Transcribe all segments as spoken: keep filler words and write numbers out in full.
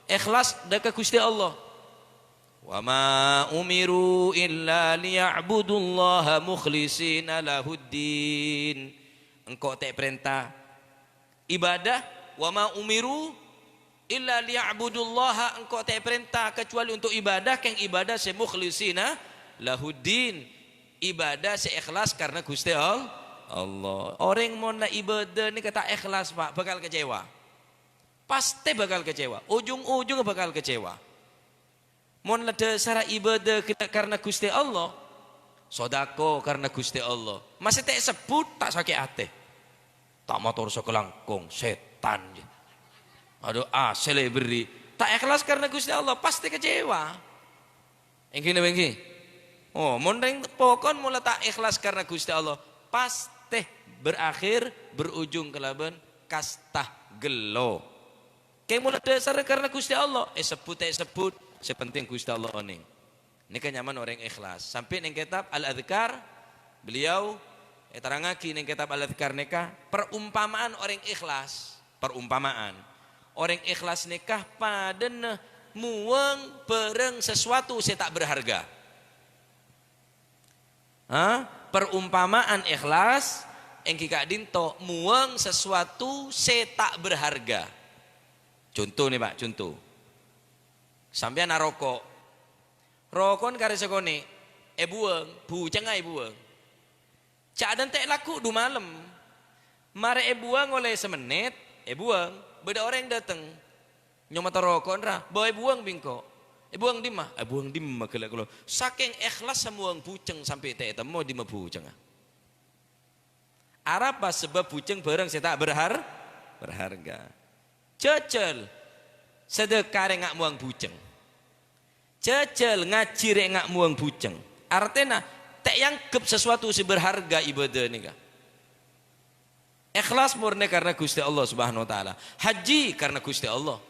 Ikhlas dâ' ka Ghustè Allah. "Wa ma umiru illa liya'budullaha mukhlishina lahuddin." Engko' ta' èparènta ibadah, "Wa ma umiru illa liya'budullaha," engko' ta' èparènta kecuali untuk ibadah, kèng ibadah sè mukhlishina lahuddin, ibadah sè ikhlas karena Ghustè All-, Allah. Orèng mon la ibadah nèka ta' ikhlas, Pak, bhâkal kecewa. Pastè bhâkal kecewa. Ujung-ujungnga bhâkal kecewa. Mon la dhâsarra ibadah ghellâ' karna Ghustè Allah, sodako karna Ghustè Allah, masè ta' èsebbhut, ta' sakè' atè. Ta' mator sakalangkong, sètan, jâ. Adu, asè la èberri'. Ta' ikhlas karna Ghustè Allah, pastè kecewa. Èngghi napa èngghi? Oh, mon rèng pokon mola ta' ikhlas karna Ghustè Allah, pastè berakhir, berujung kalabân kasta ghello. Kèng mola dhâsarra karna Ghustè Allah, èsebbhut ta' èsebbhut, sè penting Ghustè Allah onèng. Nèka nyamana orèng ikhlas. Sampè' nèng kètab Al-Adzkar, beliau èterrangngaghi nèng kètab Al-Adzkar nèka, perumpamaan orèng ikhlas. Perumpamaan. Orèng ikhlas nèka padâna muwâng bhârâng sesuatu sè ta' berharga. Ha? Perumpamaan ikhlas èngghi ka'dinto muwâng sesuatu sè ta' berharga. Conto nè, Pak, conto. Sampèyan aroko'. Roko'na karè sakonè', èbuwâng, bhucèngnga èbuwâng. Jhâ' adânte' lagghu' du malem. Marè èbuwâng ollè samennit, èbuwâng, bâdâ orèng dâteng. Nyomator roko'na ra, "Bâ, èbuwâng bi' engko'." "Èbuwâng dimma?" "Èbuwâng dimma ghellâ' kaulâ. Sakèng ikhlassa muwâng bhucèng sampè' ta' ètemmo dimma bhucèngnga." Arapa? Sabâb bhucèng bhârâng sè ta' berhar-, berharga. Jhâjhâl, sadhâka rèng nga' muwâng bhucèng. Jhâjhâl, ngajhi rèng nga' muwâng bhucèng. Artèna, ta' èangghep sesuatu sè berharga ibadah nèka. Ikhlas mornè karna Ghustè Allah Subhanahu wa Ta'ala. Hajji karna Ghustè Allah.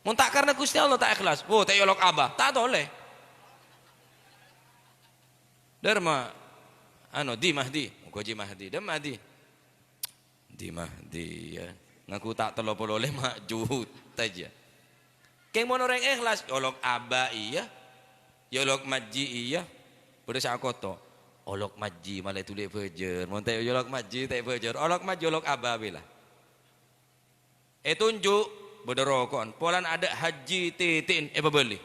Mon ta' karna Ghustè Allah, ta' ikhlas. Wo, ta' èolok abah. Ta' tolè. Dârma, ano, Di Mahdi. Moghâ Ji Mahdi. Dâ' Mahdi. Di Mahdi, ya. Ngaku ta' tello polo lèma juta, jâ. Kèng mon orèng ikhlas, èolok abah, iyâ. Èolok majji, iyâ. Bâdâ sè akoto'. Olok majji, malè dhuli bâjâr. Mon ta' èolok majji, ta' bâjâr. Olok majji, olok abah, bilâ. Ètonjhu', bâdâ roko'an. Polana adâ' hajji titi'en èpabâli.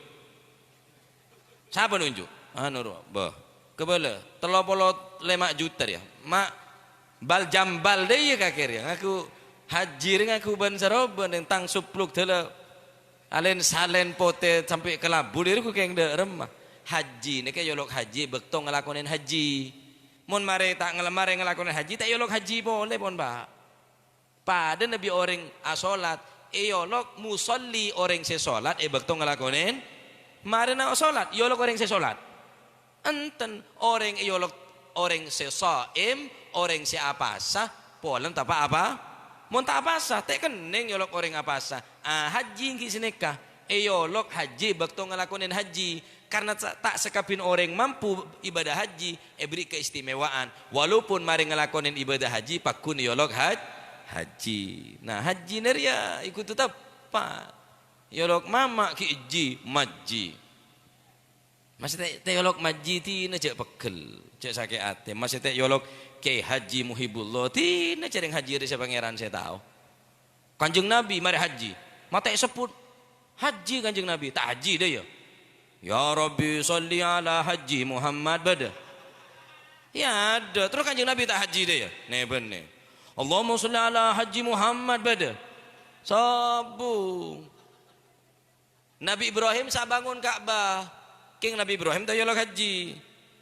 Sapa nonjhu'? Anu, ro, bâh. Kabâlâ, tello polo lèma juta rèya. Ma' bal-jambal dâ' iyâ kakè rèya. Ngaku hajji rè ngaku bân-sarobân, neng tang soplok dâlâ. Alen-salen potè sampè' kalabu dâri ku kèng dâ' remma. Hajji nèka èolok hajji bâkto ngalakonè hajji. Mon marè ta' ngala-, marè ngalakonè hajji, ta' èolok hajji polè, pon, Pak. Padâna bi' orèng asolat, èolok musolli orèng sè solat è bâkto ngalakonè. Marèna solat, èolok orèng sè solat. Enten, orèng èolok orèng sè shaim, orèng sè apasa, polana ta' pa-apa. Mon ta' apasa, ta' kennèng èolok orèng apasa. Ah, hajji ghi' sanèka, èolok hajji bâkto ngalakonè hajji. Karna ta-, ta' sakabbhiyân orèng mampu ibadah hajji èberri' keistimewaan. Walaupun marè ngalakonè ibadah hajji, pagghun èolok haj-, hajji. Nah, hajjina rèya kodhu teppa'. Èolok mama' ghi' ji, majji. Masè ta', ta' èolok majji dinah jhâ' pegghel, jhâ' sakè' atè. Masè ta' èolok Kyai Haji Muhibullah dinah jhâ' rèng hajji rèya sè Pangèran sè tao. Kanjeng Nabi marè hajji, ma' ta' èsebbhut hajji Kanjeng Nabi, ta' hajji dâ' iyâ. "Ya Rabbi sholli ala Haji Muhammad," bâdâ? Ya adâ', terros Kanjeng Nabi ta' hajji dâ' iyâ? Nè-bânnè. "Allahumma sholli ala Haji Muhammad," bâdâ? Sabbhung. Nabi Ibrahim sè abângon Ka'bah. Kèng Nabi Ibrahim ta' èolok hajji.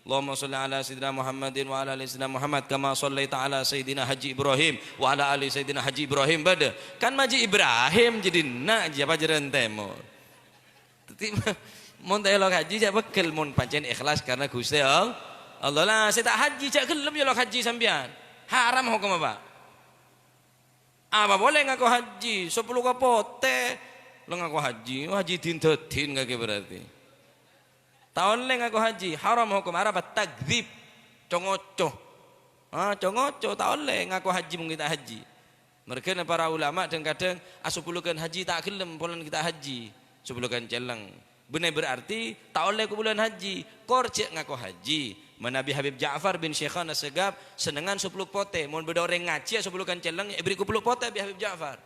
"Allahumma sholli ala Sayyidina Muhammadin wa ala ali Sayyidina Muhammad kama shallaita ala Sayyidina Haji Ibrahim wa ala ali Sayyidina Haji Ibrahim," bâdâ. Kan majji Ibrahim jâdina, jiyâ pajhârân tèmor. Dhâddhi, mon ta' èolok hajji, jhâ' pegghel mon pancèn ikhlas karna Ghustè All-, Allah. Lah, sè ta' hajji, jhâ' ghellem èolok hajji sampèyan. Haram hokomma, Pak. Apa polè ngako hajji, sapolo kapotè la ngako hajji, oh, hajji din-dadin kakè berarti. Ta' ollè ngako hajji, haram hokom, arapa? Takdzib, co-ngoco. Ah, co-ngoco, ta' ollè ngako hajji mon ghi' ta' hajji. Mergana para ulama dhâng-kadhâng asapologhân hajji ta' ghellem polana ghi' ta' hajji. Sapolo can celleng. Bânnè berarti ta' ollè kabulâ'ân haji. Kor jhâ' ngako haji. Manabi Habib Ja'far bin Syaikhana Segaf sennengngan sapolo potè. Mon bâdâ orèng ngajhi sapolo can celleng, èberri' sapolo potè bi' Habib Ja'far.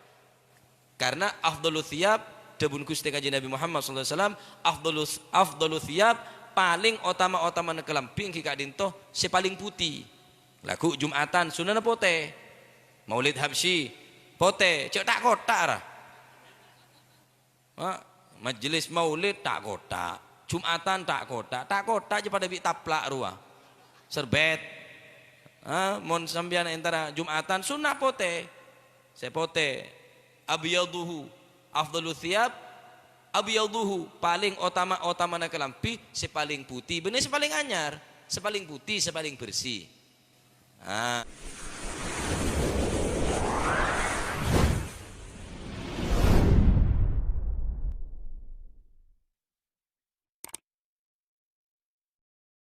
Karena afdhalu thiyab, dhâbuna Ghustè Kanjeng Nabi Muhammad sallallahu alaihi wasallam, afdhalu, afdhalu thiyab, palèng otama-otamana kalambhi èngghi ka'dinto sè palèng putè. Lagghu' Jum'atan, sunnana potè. Maulid Habsyi, potè, jhâ' ta'-kotta', ra. Ha? Majelis maulid ta'-kotta', Jum'atan ta'-kotta', ta'-kotta' jhâ' padâ bi' tapla' rowa. Serbet. Ha? Mon sampèyan entara Jum'atan, sunnah potè. Sè potè. Abyadhuhu. Afdhalu thiyab, abyadhuhu. Palèng otama-otamana kalambhi, sè palèng putè. Bânnè sè palèng anyar. Sè palèng putè, sè palèng bersè. Ha.